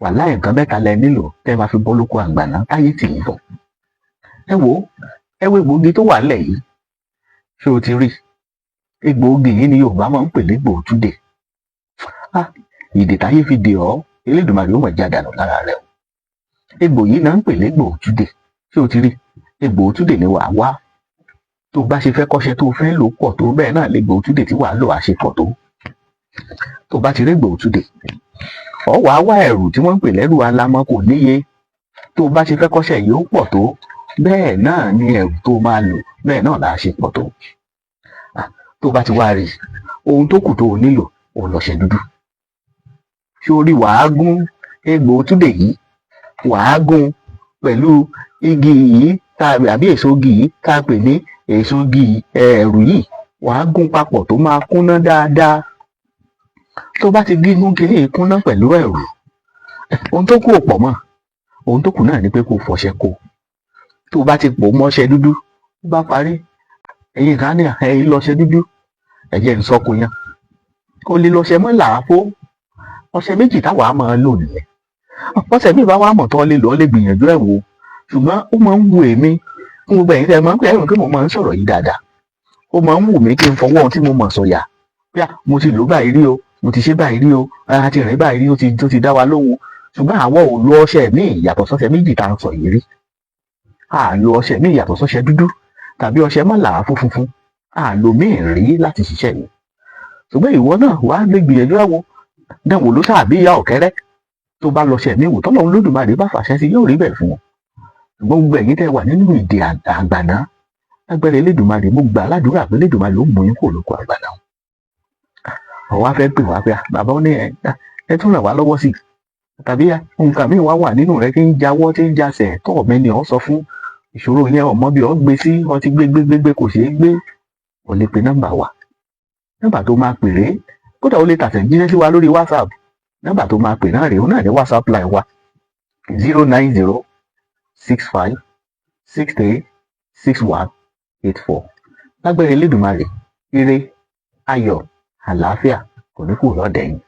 Wàláì, nǹkan mẹ́ta lẹ nílò tẹ́ ẹ máa fi bọ́ lóko àgbàná táyé tì í bọ̀. Ẹ wo, ẹ wo egbòogi tó wà nílẹ̀ yìí. Ṣé o ti rí egbòogi yìí? Ni Yorùbá máa ń pè légbò túdè. Ah, ìdè táyé fi dè ọ́, Elédùmarè ó mọ̀ já dànù lára rẹ o. Egbò yìí náà ń pè légbò túdè. Ṣé o ti rí egbò túdè? Ni wàá wá. Tó bá ṣe fẹ́ kọ́ṣẹ́ tó fẹ́ lò pọ̀ tó, bẹ́ẹ̀ náà légbò túdè tí wàá lò á ṣe pọ̀ tó. Tó bá ti rí egbò túdè, ọ wàá wá ẹ̀rù tí wọ́n ń pè lẹ́rù alamọ, kò níye. Tó bá ṣe fẹ́ kọ́ṣẹ́ yìí ó pọ̀ tó, bẹ́ẹ̀ náà ni ẹ̀rù tó máa lò, bẹ́ẹ̀ náà là á ṣe pọ̀ tó. Tó bá ti wá rí, ohun tó kù tó o nílò òun lọṣẹ dúdú. Ṣé o rí? Wàá gún egbò túdè yìí, wàá gún pẹ̀lú igi yìí tá àbí èso igi yìí tá a pè ní èso igi ẹ̀rù yìí. Wàá gún papọ̀ tó máa kúnná dáadáa. Tó bá ti gígún kínní yìí kúnná pẹ̀lú ẹ̀rù, ohun tó kù ò pọ̀ mọ́. Ohun tó kù náà ni pé kó fọṣẹ kó. Tó bá ti pò mọ́ṣẹ dúdú, ó bá parí. Ẹ̀yin kan ní ẹ̀yin lọ́ṣẹ dúdú, ẹ̀jẹ̀ ń sọ́kò yẹn kó lè lọ́ṣẹ mọ́ làáfó. Ọṣẹ méjì táwa máa lò nìyẹn. Ọṣẹ mi bá wà mọ̀ tó lè lọ, lè gbìyànjú ẹ̀ wò. Ṣùgbọ́n ó máa ń wù èmi fún gbogbo ẹ̀yin tẹ́ ẹ máa ń pè é pé mo máa ń sọ̀rọ̀ yìí dáadáa, ó máa ń wù mí kí n fọwọ́ ohun tí mo mọ̀ sọ̀yà pé mo ti lò báyìí rí o, mo ti ṣe báyìí rí o, a ti rìn báyìí rí, ó ti dá wa lóhùn. Ṣùgbọ́n àwọn ò lo ọṣẹ míì yàtọ̀ sọ́ṣẹ méjì tá à ń sọ yìí rí. A lo ọṣẹ míì yàtọ̀ sọ́ṣẹ dúdú tàbí ọṣẹ mọ́làáfó funfun. A lo míì rí láti ṣiṣẹ́ yìí. Ṣùgbọ́n ìwọ náà wàá lè gbìyànjú ẹ̀ wò, dánwò ló sáàbí ìyá ọ̀kẹ́rẹ́. Tó bá lọ́ṣẹ míì wò, tọ́lọ́run Lódùmarè bá fàṣẹ sí, yóò rí bẹ́ẹ̀ fún wọn. Ṣùgbọ́n gbogbo ẹ̀yin tẹ́ wà nínú ìdè àgbàná, lágbára Elédùmarè, mo gbà ládùúrà pé Elédùmarè ó mú yín kúrò lóko àgbàná. Ọwọ́ á fẹ́ pè wá pé bàbá ó ní ẹ ẹ tún ràn wá lọ́wọ́ sí i, tàbí nǹkan míì wá wà nínú rẹ tí ń jawọ́, tí ń jasẹ̀ tó ọ̀mẹ́ni ọ̀ sọ fún ìṣòro yẹn, ọmọ bí ọ gbé sí, ọ ti gbé gbé gbé gbé, kò ṣeé gbé, ò lè pe nọ́mbà wa. Nọ́mbà tó máa pè rèé. Kódà ó lè tàtẹ̀jíṣẹ́ sí wa lórí WhatsApp. Nọ́mbà tó máa pè náà rèé, òun náà ní WhatsApp line wa: 09065636184. Lágbára Elédùmarè, ire, ayọ̀, àlàáfíà kò ní kúrò lọ́dẹ̀ yín.